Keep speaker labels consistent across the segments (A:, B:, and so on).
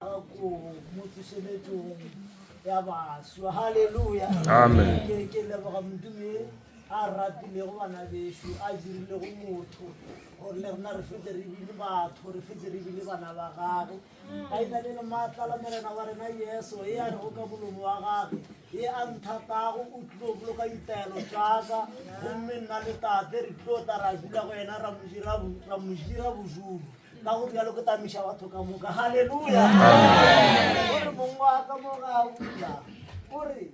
A: Ko mo tsošeletšong ya baswa. Haleluya.
B: Amen.
A: Ke ke leboga Modimo e a ratilego bana bešo, a dirilego motho gore le rena re fetse re bile batho, re fetse re bile bana ba gage. Ka ina le le maatla la Morena wa rena Jesu, e a rego ka molomo wa gage, e a nthatago o tlilo boloka ditaelo tša ka, gomme nna le Tate re tlilo tla ra dula go yena ra mo dira ra mo dira bodulo. Ka go rialo ke tamiša batho ka moka. Haleluya. O re mong wa ka mo ga a bula. O re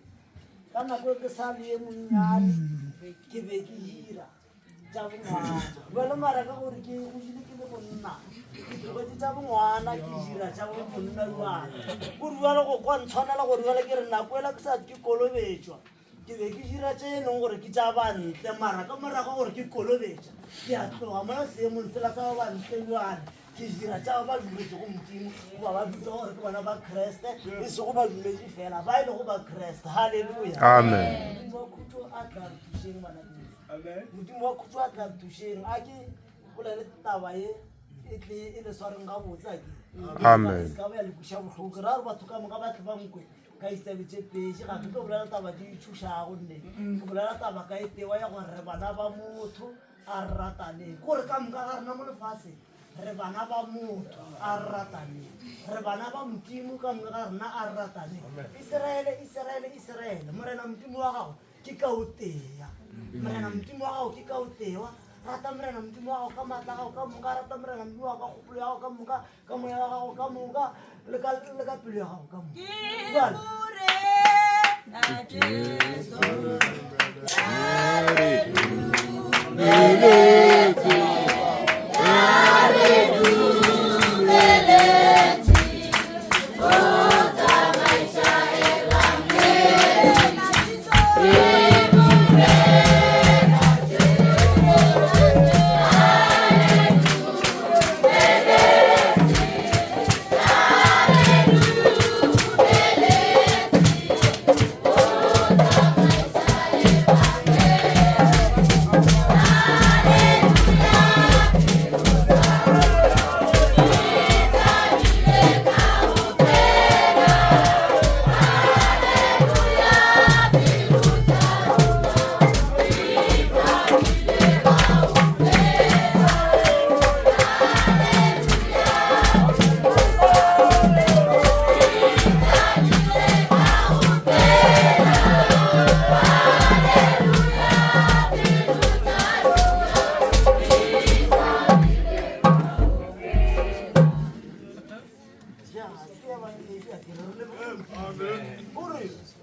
A: ka nako e ke sa le ye monnyane ke be ke hira tša bongwana. Bjale mara ka gore ke godile ke le monna ke tlogetše tša bongwana ke hira tša bonna jwale. O re bjale go kwa ntshwanela gore bjale ke re nako ela ke sa ke kolobetšwa Ke be ke dira tše e leng gore ke tša bantle, mara ka morago gore ke kolobetša, ke a tloga mola seemong sela sa ba bantle bjale, ke dira tša ba ba dumetšego Modimo, goba ba bitšwa gore ke bona ba Kriste, e sego badumedi fela, ba e lego ba Kriste. Haleluya.
B: Amen.
A: Modimo wa khutšo a tla re thušeng, bana beso. Modimo wa khutšo a tla re thušeng. A ke bolele taba ye e tle e le swareng gabotse, a ke.
B: Amen.
A: E se ka ba ya le kweša bohloko. Ke ra gore batho ka moka ba tle ba nkwe. Ka ditaba tše pedi, ga ke tlo bolela taba di tšhošago nne, ke bolela taba ka e tewa ya gore re bana ba motho, a re rataneng. Ke gore ka moka ga rena mo lefaseng re bana ba motho, a re rataneng. Re bana ba Modimo ka moka ga rena, a re rataneng. Iseraele, Iseraele, Iseraele, Morena Modimo wa gago ke ka o tea. Morena Modimo wa gago ke ka o tewa. Rata Morena Modimo wa gago ka maatla a gago ka moka, rata Morena Modimo wa gago ka kgopolo ya gago ka moka, ka moya wa gago ka moka le ka le ka pelo ya gago ka moka. Jwale, O re,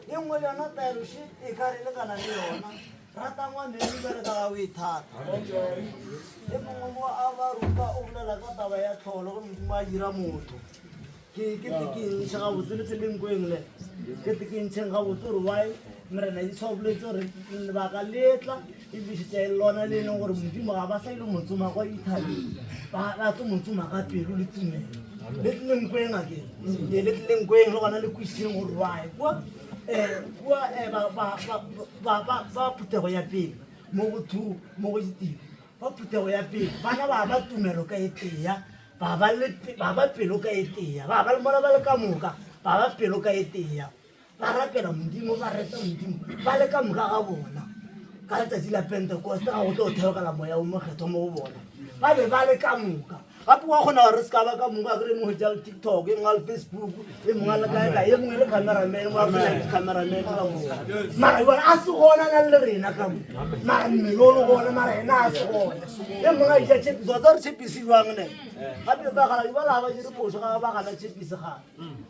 A: E nngwe le yona taelo še e ka re lekana le yona, rata ngwaneno bjalo ka ga o ithata. E mongwe mo a ba ruta o bolela ka taba ya tlholo ge Modimo a dira motho. Ke ke te ke ntšhe gabotse le tle le nkweng le. Ke te ke ntšheng gabotse gore why Morena Jesu a boletse gore lebaka le tla e bišitša e lona le e leng gore Modimo ga ba sa ile mo tsoma kwa dithabeng, ba ba tlo mo tsoma ka pelo le tumelo. Le tle le nkweng a ke ee le tle le nkweng le gona le kwešišeng gore why kua um kua um ba ba ba ba ba ba phuthego ya pele mo go two mo go ditiro ba phuthego ya pele bana ba ba tumelo ka e tea ba ba le ba ba pelo ka e tea ba ba le mola ba le ka moka ba ba pelo ka e tea ba rapela Modimo ba reta Modimo ba le ka moka ga bona ka letsatsi la Pentekoste ga go tlo theogela moya o mokgethwa mo go bona ba be ba le ka moka gape wa kgona gore re se ka ba ka moka kere mongwe ja tiktok e mongwe a le facebook e mongwe a le kae kae e mongwe le cameraman mongwe a fela cameraman ka moka mara yona a se gona na le rena ka mo mara mmele o le gona mara ena a se gona e mongwe a ija tšhepisi wa tsa gore tšhepisi jwang ne gape ba gala ba la ba dire phoso ga ba gana tšhepisi gape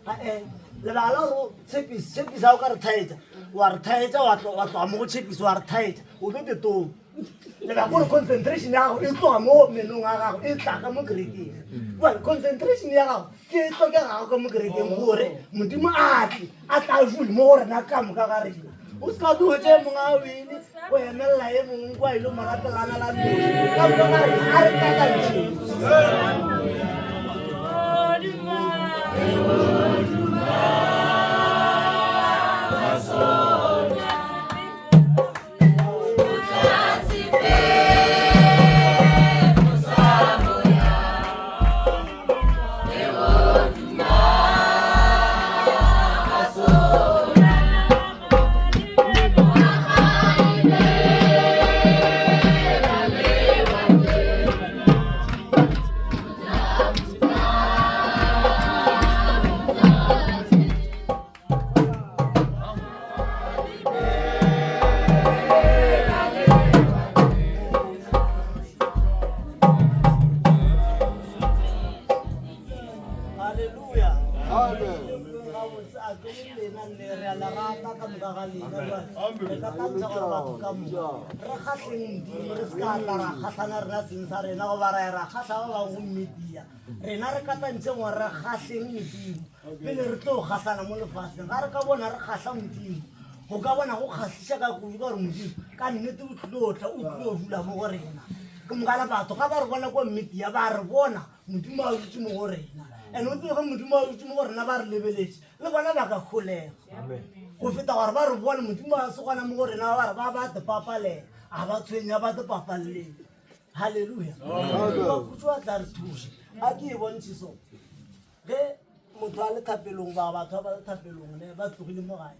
A: ae lebaka la gore tšhepisi tšhepisi ga o ka re thaetsa wa re thaetsa wa tloga mo go tšhepisi wa re thaetsa o tlo tetong lebaka gore concentration ya gago e tloga mo menong a gago e tla ka mo kerekeng well concentration ya gago ke e tlhokegago ka mo kerekeng gore modimo a tle a tla jule mo go rena ka moka ga rena o se ka tlogetše e mongwe a wele o emelela e mongwe kwa ile morapelana la noši ka moka ga rena a re kakantšheng. Halleluja. Gabotse a ke mo lena nne re a le rata ka moka ga lena jwale. Re ka tantšha gore batho ka moka re kgahleng Modimo re se ka tla ra kgahlana rena seng sa rena goba ra ya ra kgahla ba bangwe go media. Rena re katantšeng gore re kgahleng Modimo pele re tlo kgahlana mo lefaseng. Ga re ka bona re kgahla Modimo go ka bona go kgahliša ka kudu ka gore Modimo ka nnete o tlilo tla o tlilo dula mo go rena. Ke moka le batho ga ba re bona kwa media ba re bona Modimo a dutše mo go rena. And o tsebe ge Modimo a dutše mo go rena ba re lebeletše le bona ba ka kgolega go feta gore ba re bone Modimo a se gona mo go rena ba re ba ba tepapalela a ba tshwenya ba tepapaleleng. Halleluja. Modimo a tla re thuša. A ke e bontšhe so. Ge motho a le thapelong ba batho ba ba le thapelong ne ba tlogile mo gae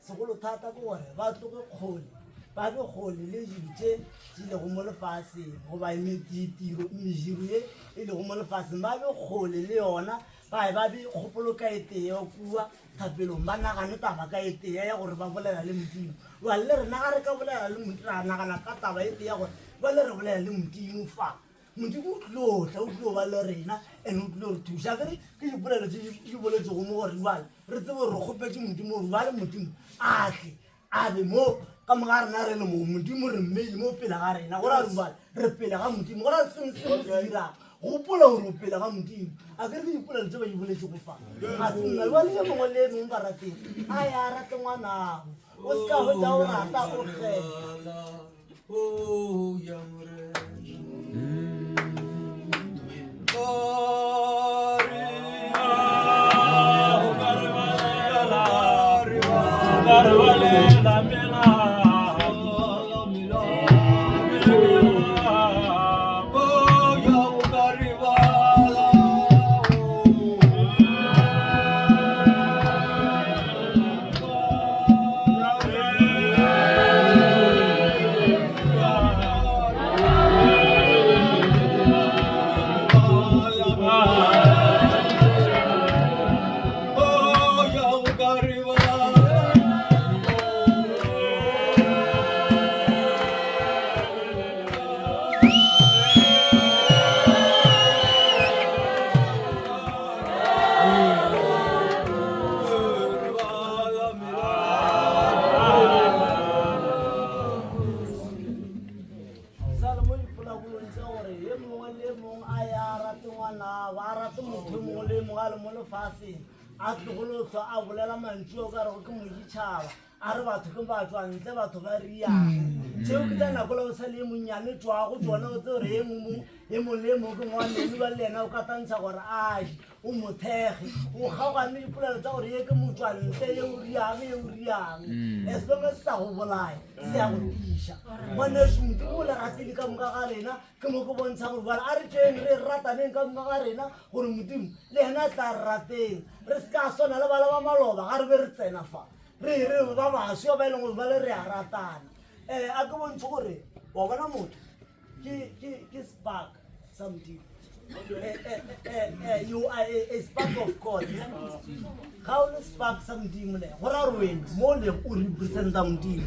A: segolo thata ke gore ba tloge kgole ba be kgole le dilo tše di lego mo lefaseng goba ditiro mejiro ye e lego mo lefaseng ba be kgole le yona ba ba be kgopolo ka e tee kua thapelong ba nagane taba ka e tee ya gore ba bolela le modimo jale le rena ga re ka bolela le modimo ra nagana ka taba e tee ya gore bale re bolela le modimo fa Modimo o tlilo tla, o tlilo ba le rena, and o tlilo re thuša. Akere ke dipolelo tse di boletsego mo gore jwale re tsebe gore re kgopetše Modimo gore jwale Modimo a tle a be mo ka moka rena re le mo Modimo re mmeile mo pele ga rena gore a re jwale re pele ga Modimo gore a sengwe se se dirang gopola gore o pele ga Modimo. Akere ke dipolelo tse ba di boletsego fa ga se nna jwale ye mongwe le ye mongwe ba rateng a ya rate ngwanabo o se ka hwetša o rata o kgetha.
B: Oh, ya Morena.
A: Salomo dipolabolong tša gore ye mongwe le mongwe a ya a rate ngwanabo a rate motho yo mongwe le mongwe a le mo lefaseng a tlogolo hlwa a bolela mantšu o ka rego ke moditšhaba a re batho ke batswa ntle batho ba riang tšeo ke tša nako la o sa le ye monnyane tšwago tsona o tse gore ye mongwe ye mongwe le ye mongwe ke ngwaneno ba le yena o katantsha gore a je o mo thekge o kgaogane le dipolelo tša gore ye ke motswantle ye o riang ye o riang mm. as long as sa go bolaya se ya go tiša ngwaneso modimo o le ratile ka moka ga rena ke mo ke bontsha gore bale a re tšeng re rataneng ka moka ga rena gore modimo le yena a tla re rateng re se ka swana le bala ba maloba ga re be re tsena fa re re ba baswa ba e leng gore bale re a ratana um a ke bontshe gore wa bona motho ke ke ke spark sa modimo eh, eh, eh, you are a, a spark of god ga o le spark sa modimo le go ra gore wena mo le o representa modimo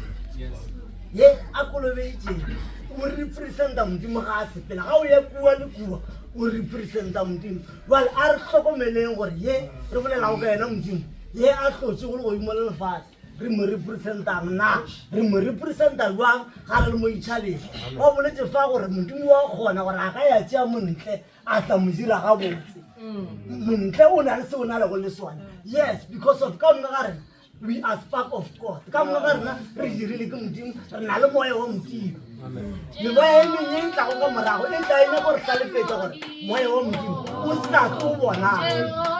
A: ye a kolobeditseng o representa modimo ga a sepela ga o ya kua le kua o representa modimo jale a re hlokomeleng gore ye re bolelago ka yena modimo ye a tlotse go le godimo le lefatshe re mo representang na re mo representa jwang ga re le mo itšhabeng ba boletse fa gore modimo wa kgona gore a ka ya tšea montle a tla mo dira gabotse montle o na le se o na lego le sone yes because of ka moka ga rena we are spark of god ka moka ga rena re dirile ke modimo re na le moya wa modimo memoya e mengwe e tlago ka morago e tla e nyaka gore hlalefetsa gore moya wa modimo o se na tlo bonang.